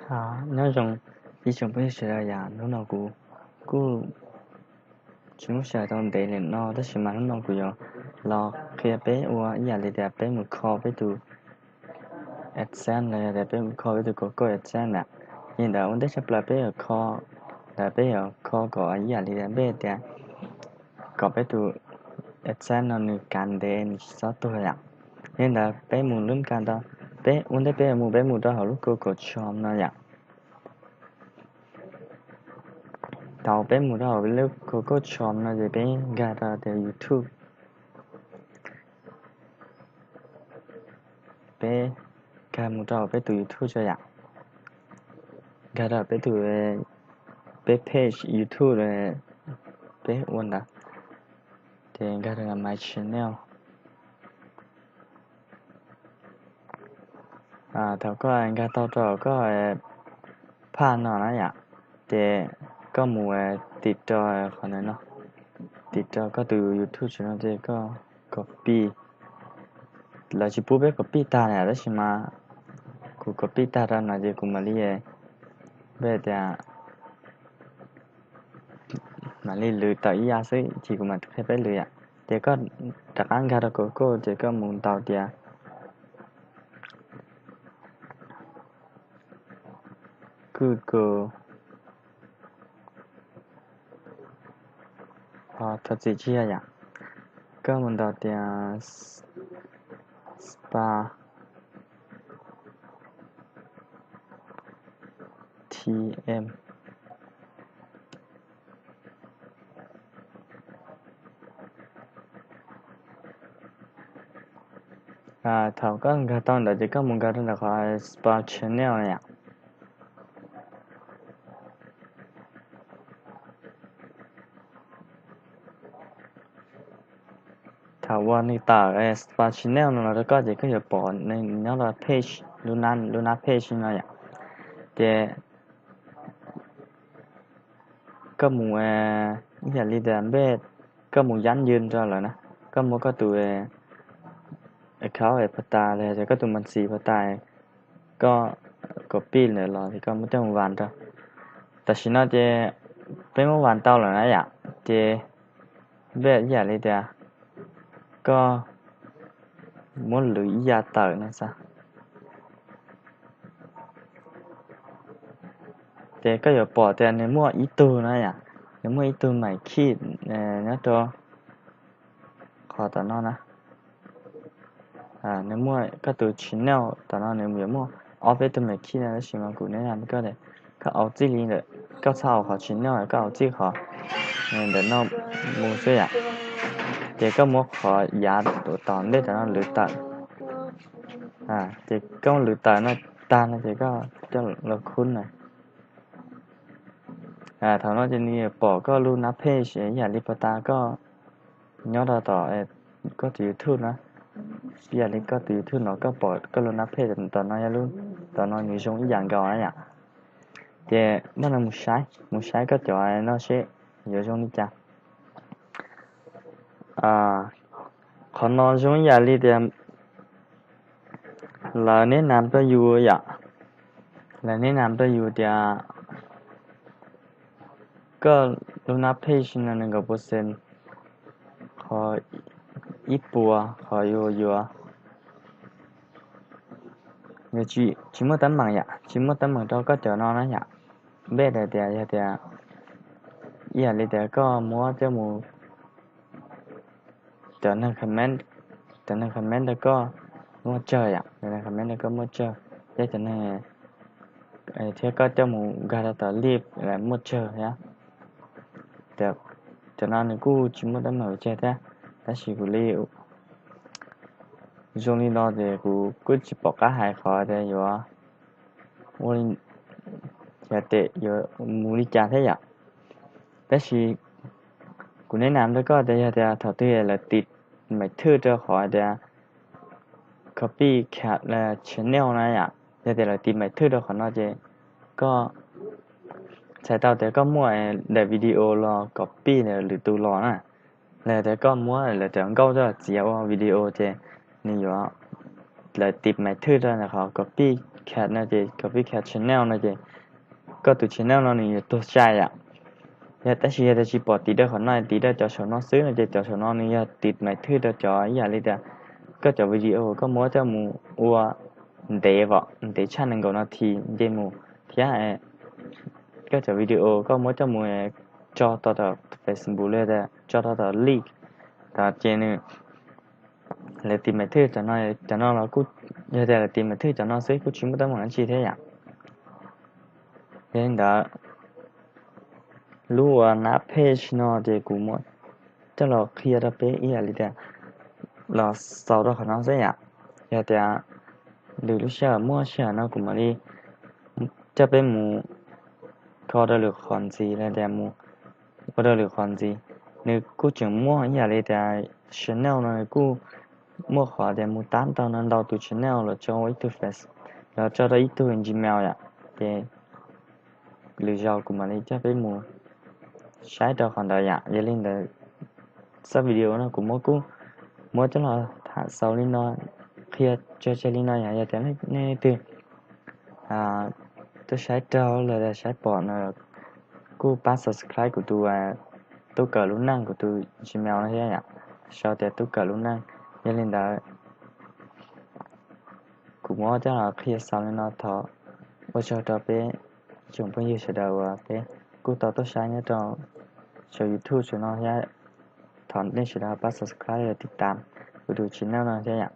Nyob zoo ib tsoom phooj ywg sawv daws, yam hnub no kuv kuj tsis muaj sij hawm tau ntev li no, tab sis mas hnub no kuv yuav los qhia peb ua ib yam li tias peb mus kho peb tus AdSense los yog tias peb mus kho peb tus Google AdSense na. Li ntawd ua ntej tshaj plaws peb yuav kho, ntawd peb yuav kho kom ib yam li tias peb tias kom peb tus AdSense no nws kav ntev nws tsis txhob tuag yom. Li ntawd peb mus lub ka tau, peb ua ntej peb mus peb mus rau hauv lub Google Chrome no yom. Thaum peb mus rau hauv lub Google Chrome no ces peb nkag rau tias YouTube. Peb nkag mus rau peb tus YouTube tso yom. Nkag rau peb tus, peb page YouTube peb ua ntawd, ces nkag rau my channel. Thaum koj nkag tau rau koj phaj no na yom, ces koj mus tim rau qhov ntawd no, tim rau koj tus YouTube tso no ces koj copy. Lawv tsis pub peb copy tag na, tab sis mas kuv copy tag rau no ces kuv mam li, peb tias mam li lwv tawm ib yam xwb ces kuv mam qhia peb lwv yom. Ces koj rov qab nkag rau Google ces koj mus ntaus tias Google, thov txim tsis yog yom, koj mus ntaus tias spa T M. Thaum koj nkag tau ntawd ces koj mus nkag rau ntawm qhov Spa Channel na yom. Thaum uas nws tawm Spa Channel no los rau koj ces koj yuav pom nws nyob rau page, lub nab page no yom. Ces koj mus, ib yam li tias npe, koj mus yab ywg rau lawm na, koj muab koj tus account pas tas los yog koj tus mas ntsis pas tas, koj copy ntawd los ces koj muab coj mus vas rau. Tam sim no ces peb muab vas tau lawm na yom, ces npe ib yam li tias koj muab lwv ib yam tawm no xwb. Ces koj yuav pom tias nws muaj ib tug na yom, nws muaj ib tug mas khij nyob rau qhov tom no na. Nws muaj koj tus channel tom no nws yuav muaj ob peb tug mas khij no, tab sis mas kuv neb na koj, koj au txij li ntawm, koj txhob au qhov channel, koj au txij qhov ntawm no mus xwb yom. Ces koj muab qhov yav tom ntej tom no lwv tawm. Ces koj lwv tawm no tag no ces koj coj los khub na. Thaum no ces nws yuav pom koj lub nab page ib yam li pas tas koj nyob rau tom koj tus YouTube na. Ib yam li koj tus YouTube no koj pom koj lub nab page tom no yog lub, tom no nws zoo ib yam nkaus na yom. Ces npaj no mus saib, mus saib koj cov no seb yuav zoo li cas. Qhov no zoo ib yam li tias lawv neb nam rau yus yom, lawv neb nam rau yus tias koj lub nab page no nees nkaum percent, qhov ib puas qhov yuav yuav, tsis muaj teeb meem yom, tsis muaj teeb meem rau koj cov no na yom. Npe tias yog tias ib yam li tias koj muab coj mus, cov neeg comment, cov neeg comment rau koj muaj tsawg yom, cov neeg comment rau koj muaj tsawg, thiab cov neeg, thiab koj coj mus nkag rau tom lij muaj tsawg thiab. Cov no nws kuj tsis muaj teeb meem tsawg thiab, tab sis kuv li zoo li no ces kuv kuj tsis pom qab hais qhov tias yuav ua li, yog tias yuav mus li cas thiab yom. Tab sis kuv neb nam rau koj tias yog tias thaum twg lawv tiv maim thwj rau qhov tias copy channel na yom, yog tias lawv tiv maim thwj rau qhov no ces koj txhais tau tias koj muaj daim video los copy ntawm lwm tus los na, los yog tias koj muab lawv cov nkauj coj los txiav ua video ces nws yuav, lawv tiv maim thwj rau ntawm qhov copy copycat no ces copycat channel no ces koj tus channel no nws yuav tuag sai yom. Yog tab sis yog tias tsis pom tiv rau qhov no, tiv rau cov saum no xwb no ces cov saum no nws yog tiv maim thwj rau cov ib yam li tias koj cov video koj muab coj mus ua ntev vom ntev tshaj nees nkaum no thi nce mus thiab koj cov video koj muab coj mus tso tau tom Facebook li tias tso tau tom leak, ces nws lawv tiv maim thwj cov no, cov no los kuj yog tias lawv tiv maim thwj cov no xwb kuj tsis muaj teeb meem dab tsi thiab yom. Yog li ntawd lub uas nab page no ces kuv muab coj los qhia rau peb ib yam li tias los xaus rau qhov no xwb yom. Yog tias lwm lub sij hawm muaj sij hawm no kuv mam li coj peb mus kho rau lwm qhov ntxiv los tias mus ua rau lwm qhov ntxiv. Nws kuj tseem muaj ib yam li tias channel no nws kuj muaj qhov tias mus tab tau no ntau tus channel los tso ua ib tug face, los tso rau ib tug Gmail yom. Ces lwm zaus kuv mam li coj peb mus saib rau qhov ntawd yom. Yog li ntawd xab video no kuv muab kuj muab coj los tham xaus li no, qhia tso tseg li no yom. Yog tias nej leej twg tuaj saib raug los saib pom no kuj pab subscribe kuv tus tub kawm lub neej kuv tus Gmail no thiab yom, sau tias tub kawm lub neej. Yog li ntawd kuv muab coj los qhia xaus li no, thov ua tsaug rau peb tsoom phooj ywg sawv daws uas peb kuj tau tuaj saib nyob rau saum YouTube saum no thiab. Thov nej sawv daws pab subscribe los tiv tam kuv tus channel no thiab yom.